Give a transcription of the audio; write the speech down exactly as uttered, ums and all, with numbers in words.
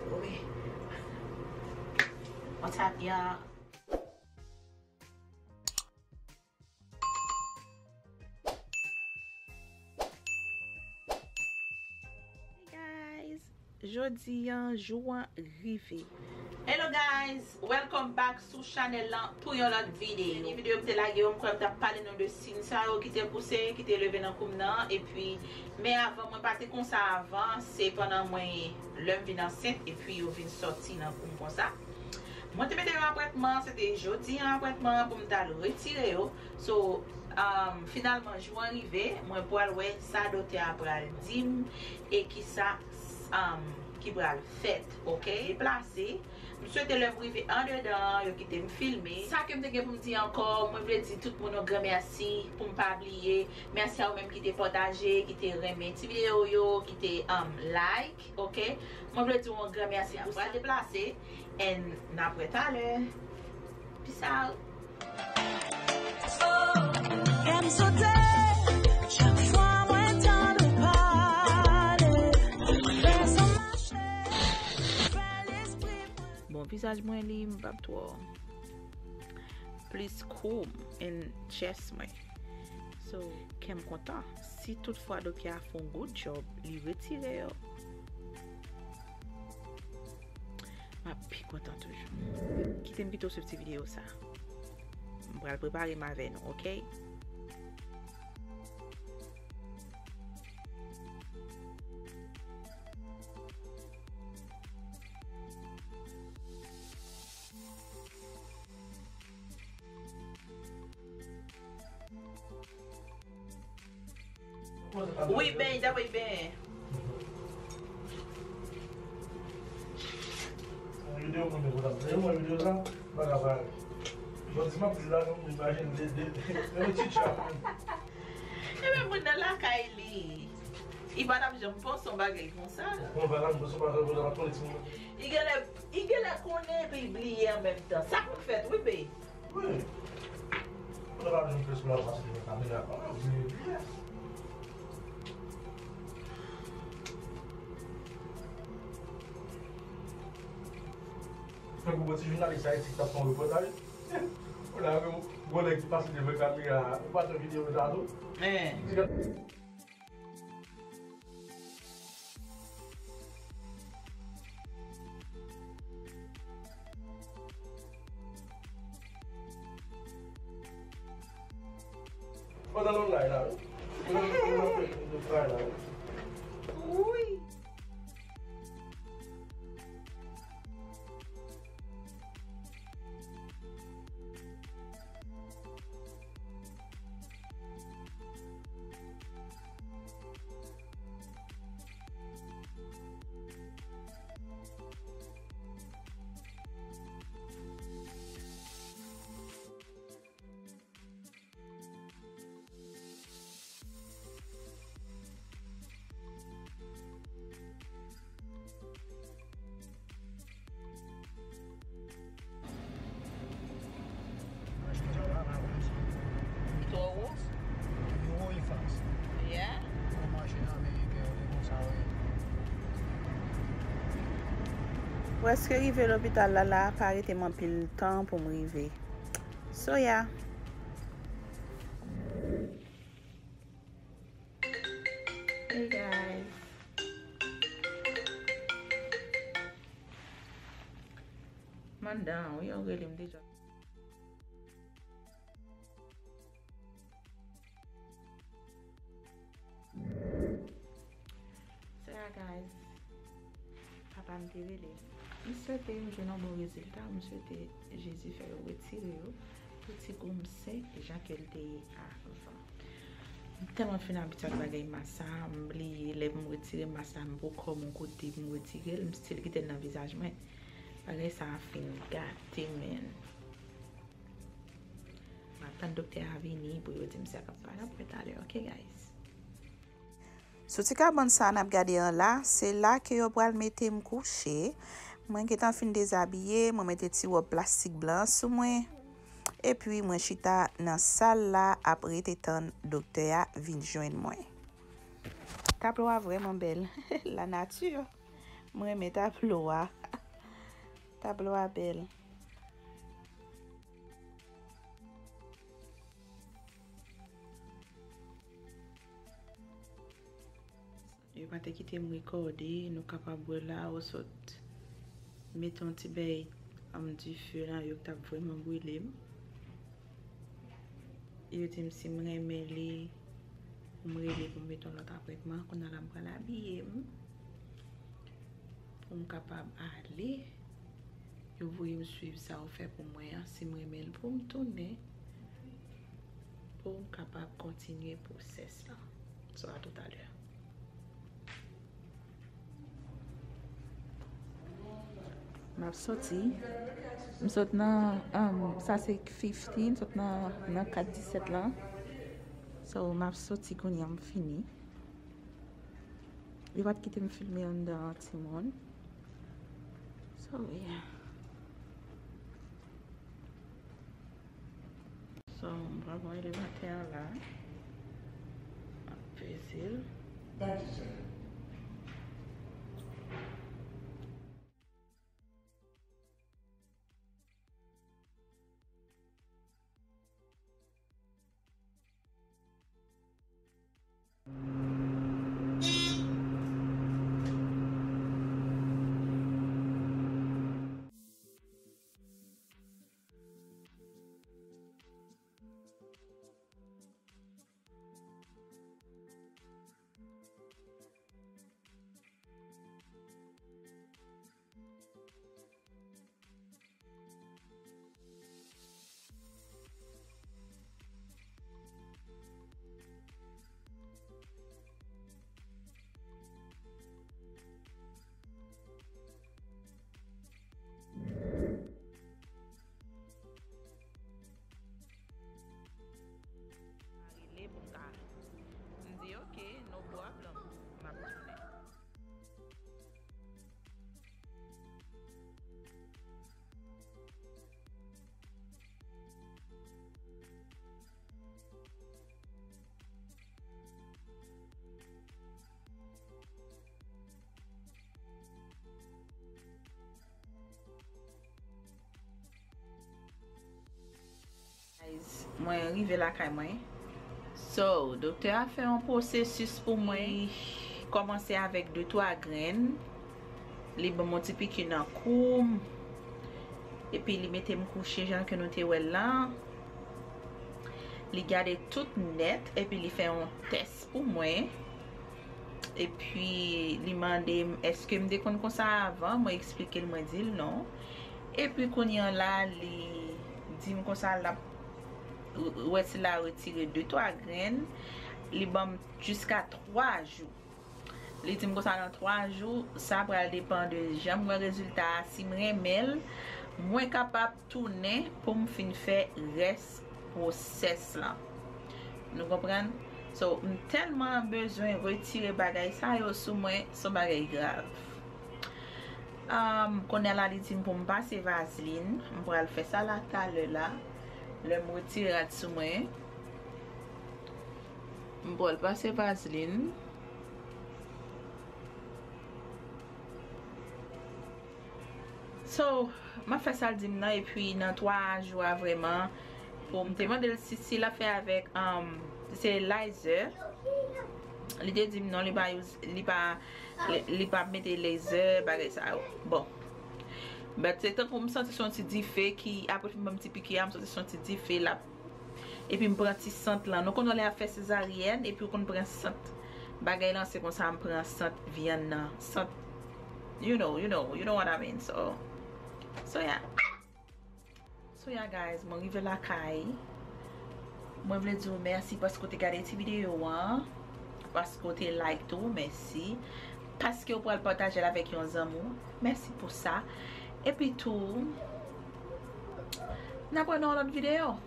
Wi. What's up, y'all? Hey guys, jodi an, jou an rive. Hello guys, welcome back sou chanèl lan pou yon lòt videyo. Dènye videyo m te lage yo, m kwè m t ap pale nou de siy sa yo ki te pouse, ki te leve nan kou m nan, epi, men avan, mwen pa te konsa avan, se pandan mwen, lè m vin ansent, epi yo vin sòti nan kou m konsa. Mwen te mete yo apwètman, se te jodi an apwètman an pou m t al retire yo. So, um, finalman, jou an rive, mwen pral wè sa doktè a pral di m e kisa, um, ki pral fèt, oke? Deplase. M swete lè m rive andedan an, yo kite m filme. Sa ke m te gen pou m di ankò, mwen vle di tout moun yon gran mèsi pou m pa bliye. Mèsi a ou menm ki te pataje, ki te renmen ti videyo yo, ki te, um, like, oke? Mwen vle di w yon gran mèsi pou sa. Deplase, and n ap wè talè. Peace out. Kè m sote, chak fwa mwen tande w pale. Fè san mache, fè lespri mwen. Bon, vizaj mwen li, m p ap twò. Plis kou m and chest mwen. So, kè m kontan. Si toutfwa doktè a fè yon good job, li retire yo, m ap pi kontan toujou. Kite m kite w swiv ti videyo sa. M pral prepare m avè nou, oke? Wi, ben, dapre ben. Yon videyo pou nou kontan. Lè mwen videyo sa, m pa ka pale. Bon, si m ap di la, nou imajine de, de, de, de ti chat. Ebyen, moun nan lakay li. Li pa t ap janm panse yon bagay konsa. Mwen pa t ap panse yon bagay konsa, pa konnen ti moun. Li genlè, li genlè konnen epi li bliye an menm tan. Sa konn fèt, wi, be. Wi. Mwen pa janm fè sou la pase devan kamera. Mwen bliye, bliye. Fè pou ti jounalis Ayiti ki t ap fè yon repòtaj. Ou la, yon gwo nèg ki pase devan kamera, ou pa t wè videyo sa tou? Hein. Pandan nou lay la, wi. Nou, nou, nou, nou, nou travay la, wi. Wi. Li twò wo? Li wo, li fas. Yeah? Pou mache nan Ameriken yo, se konsa yo ye. Prèske rive lopital la, la pa rete m anpil tan pou m rive. So, yeah. Hey guys. M anndan, wi, yo rele m deja. So yeah, guys, papa m te rele. M swete m jwenn yon bon rezilta, m swete Jezi fè yo retire yo pou ti kou m sèk jan ke l te ye avan. M tèlman fin abitye ak bagay mas sa, m bliye lè pou m retire mas la, m pran kò m yon kote pou m retire l, m still kite l nan vizaj mwen. Bagay sa fin gate, man. M ap tann doktè a vini pou yo di m sa k ap pase. N ap wè talè, oke, guys? Sou ti kabann sa n ap gade an la, se la ke yo pral mete m kouche. Mwen gentan fin dezabiye, mwen mete ti wòb plastik blan an sou mwen. Epi mwen chita nan sal la ap rete tann doktè a vin jwenn mwen. Tablo a vrèman bèl. La nature. M renmen tablo a. Tablo a bèl. Yo pa te kite m rekòde, nou kapab wè la, yo sot mete yon ti bèy, um, dife la, yo t ap vrèman brile m. Yo di m si m renmen li, pou m rele pou m mete yon lòt apwentman. Kounye a la m pral abiye m pou m kapab ale. Yo voye m swiv sa yo fè pou mwen an. Si m renmen l, pou m tounen, pou m kapab kontinye pwosès la. So, a toutalè. M ap soti. M sot nan, um, sa se fifteen, sot nan, nan kat disèt la. So, m ap soti kounye a, m fini. Yo pa t kite m filme anndan an timoun. So, yeah. So, m pral pran elevatè a la. M ap peze l. Rele pou m ka. M di, "Ok, no problem." M ap tounen. Guys, mwen rive lakay mwen. So, doktè a fè yon pwosesis pou mwen. Li kòmanse avèk de twa grenn. Li ban m yon ti piki nan kou m. Epi li mete m kouche jan ke nou te wè l lan. Li gade tout nèt, epi li fè yon tès pou mwen. Epi li mande m, èske m te konn konsa avan? Mwen eksplike l, mwen di l non. Epi kounye a la, li di m konsa l ap, wè si l a retire de twa grenn. Li ban m jiska twa jou. Li di m konsa nan twa jou, sa pral depann de jan m wè rezilta a. Si m renmen l, mwen kapab tounen pou m fin fè rès pwosès lan. Nou konprann? So, m tèlman bezwen retire bagay sa yo sou mwen, se yon bagay grav. Um, kounye a la, li di m pou m pase vazlin. M pral fè sa la talè la. Lè m retire rad sou mwen, m pral pase vazlin. So, m ap fè sa l di m nan, epi nan twa jou a vrèman, pou m te mande l si, si l ap fè avèk, um, se laser. Li te di m non, li pa use, li pa, li, li pa mete laser, bagay sa yo. Bon. But se tankou m santi se yon ti dife ki, apre l fin ban m ti piki a, m santi se yon ti dife l ap Epi m pran ti sant lan. Nou konn lè y ap fè sezaryèn, epi w konn pran sant bagay lan, se konsa m pran sant vyann nan. Sant, you know, you know, you know what I mean. So, so yeah. So yeah, guys, mwen rive lakay. Mwen vle di w mèsi paske w te gade ti videyo an. Paske w te like tou, mèsi. Paske w pral pataje l avèk yon zanmi w, mèsi pou sa. Epi tou, n ap wè nan yon lòt videyo.